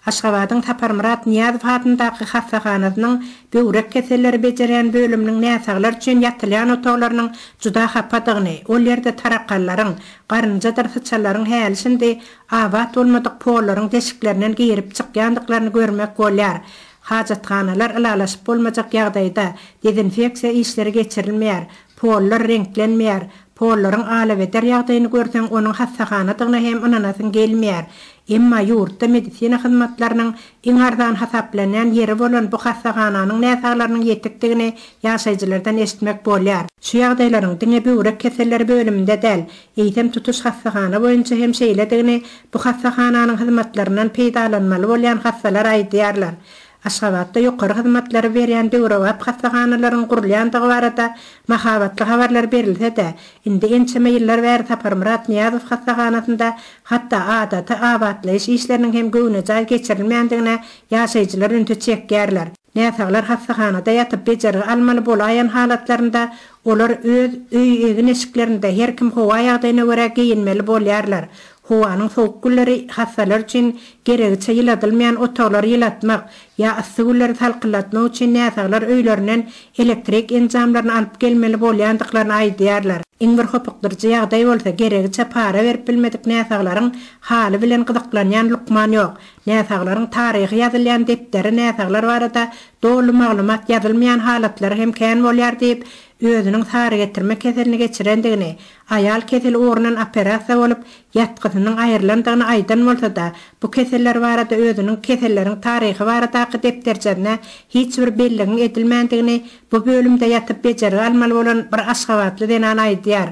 Aşgabadyň Saparmyrat Nyýazow adyndaky hassahanasynyň böwrek keselleri bejerýän bölüminiň näsaglar üçin ýatylýan otaglarynyň juda hapadygyny, ol ýerde tarakanlaryň, garynjadyr syçanlaryň häli-şindi abat bolmadyk pollaryň deşiklerinden girip çykýandyklaryny görmek bolýar. Hajathanalar ylalaşyp bolmajak ýagdaýda, dezinfeksiýa işleri geçirilmeýär, pollar reňklenmeýär, Pollaryň alabeder ýagdaýyny görseň onuň hassahanadygyna hem ynanasyň gelmeýär. Emma ýurtda medisina hyzmatlarynyň iň arzan hasaplanýan ýeri bolan bu hassahananyň näsaglarynyň ýetikdigini ýaşaýjylardan eşitmek bolýar. Şu ýagdaýlaryň diňe böwrek keselleri bölüminde däl, eýsem tutuş hassahana boýunça hem şeýledigini bu hassahananyň hyzmatlaryndan peýdalanmaly bolýan hassalar aýdýarlar. Aşgabatda ýokary hyzmatlary berýän döwrebap hassahanalaryň gurulýandygy barada mahabatly habarlar berilse-de, indi ençeme ýyllar bäri Saparmyrat Nyýazow hassahanasynda hatda adaty abatlaýyş işleriniň hem göwnejaý geçirilmändigine ýaşaýjylar ünsi çekýärler. Näsaglar hassahanada ýatyp bejergi almaly bolaýan halatlarynda olar öz öý egin-eşiklerinde her kim howa ýagdaýyna görä geýinmeli bolýarlar. Howanyň sowuk günleri hassalar üçin geregiçe ýyladylmaýan otaglary ýylatmak ýa yssy günleri salkynlatmak üçin näsaglar öýlerinden elektrik enjamlaryny alyp gelmeli bolýandyklaryny aýdýarlar. Iň bir hopukdyryjy ýagdaý bolsa geregiçe para berip bilmedik näsaglaryň haly bilen gyzyklanýan lukman ýok. Näsaglaryň taryhy ýazylýan depdere näsaglar barada doly maglumat ýazylmaýan halatlary hem kän bolýar diýip, özüniň sarygetirme keselini geçirendigini, Aýal keseli ugrundan operasiýa bolup, ýatgysynyň aýrylandygyny aýdan bolsa-da, bu keseller barada özüniň keselleriň taryhy baradaky depderçesine hiç bir belligiň edilmändigini bu bölümde ýatyp bejergi almaly bolan bir aşgabatly zenan aýdýar.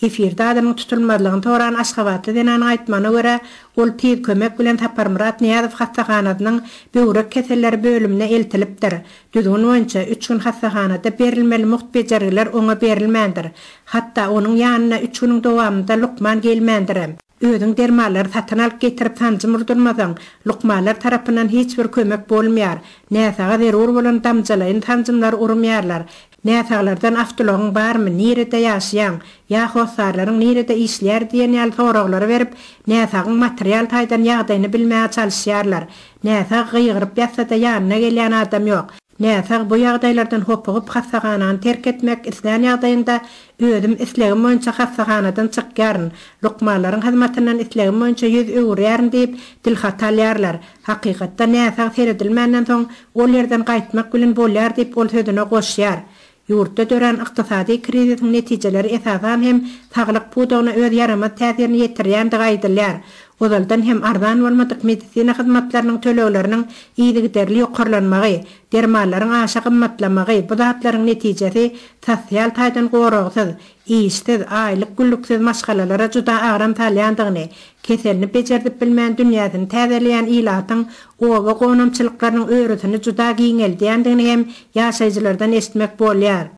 Efirde adynyň tutulmazlygyny soran aşgabatly zenanyň aýtmagyna görä, ol Tiz kömek bilen Saparmyrat Nyýazow hassahanasynyň böwrek keselleri bölümine eltilipdir. Düzgün boýunça, üç gün hassahanada berilmeli mugt bejergiler oňa berilmändir. Hatda onuň ýanyna üç günüň dowamynda lukman gelmändirem. Özüň dermanlary satyn alyp getirip sanjym urdurmasaň, lukmanlar tarapyndan hiç bir kömek bolmaýar. Näsaga zerur bolan damjalaýyn sanjymlary urmaýarlar. Näsaglardan awtoulagyň barmy, nirede ýaşaýaň, ýa hossarlaryň nirede işleýär diýen ýaly soraglary berip, näsagyň material taýdan ýagdaýyny bilmäge çalyşýarlar. Näsag gygyryp ýatsa-da ýanyna gelýän adam ýok. Näsag bu ýagdaýlardan hopugyp hassahanany terk etmek islän ýagdaýynda özüm islegim boýunça hassahanadan çykýaryn, lukmanlaryň hyzmatyndan islegim boýunça ýüz öwürýärin diýip dilhaty alýarlar. Hakykatda näsag seredilmänden soň ol ýerden gaýtmak bilen bolýar diýip ol sözüne goşýar. Ýurtda dörän ykdysady krizisiň netijeleri esasan hem saglyk pudagyna öz ýaramaz täsirini ýetirýändigi aýdylýar. Ozaldan hem arzan bolmadyk medisina hyzmatlarynyň tölegleriniň yzygiderli ýokarlanmagy, dermanlaryň aşa gymmatlamagy bu zatlaryň netijesi sosial taýdan goragsyz, işsiz, aýlyk-günlüksiz maşgalalara juda agram salýandygyny, keselini bejerdip bilmän dünýäsini täzeleýän ilatyň oba gonamçylyklarynyň örüsini juda giňeldýändigini hem ýaşaýjylardan eşitmek bolýar.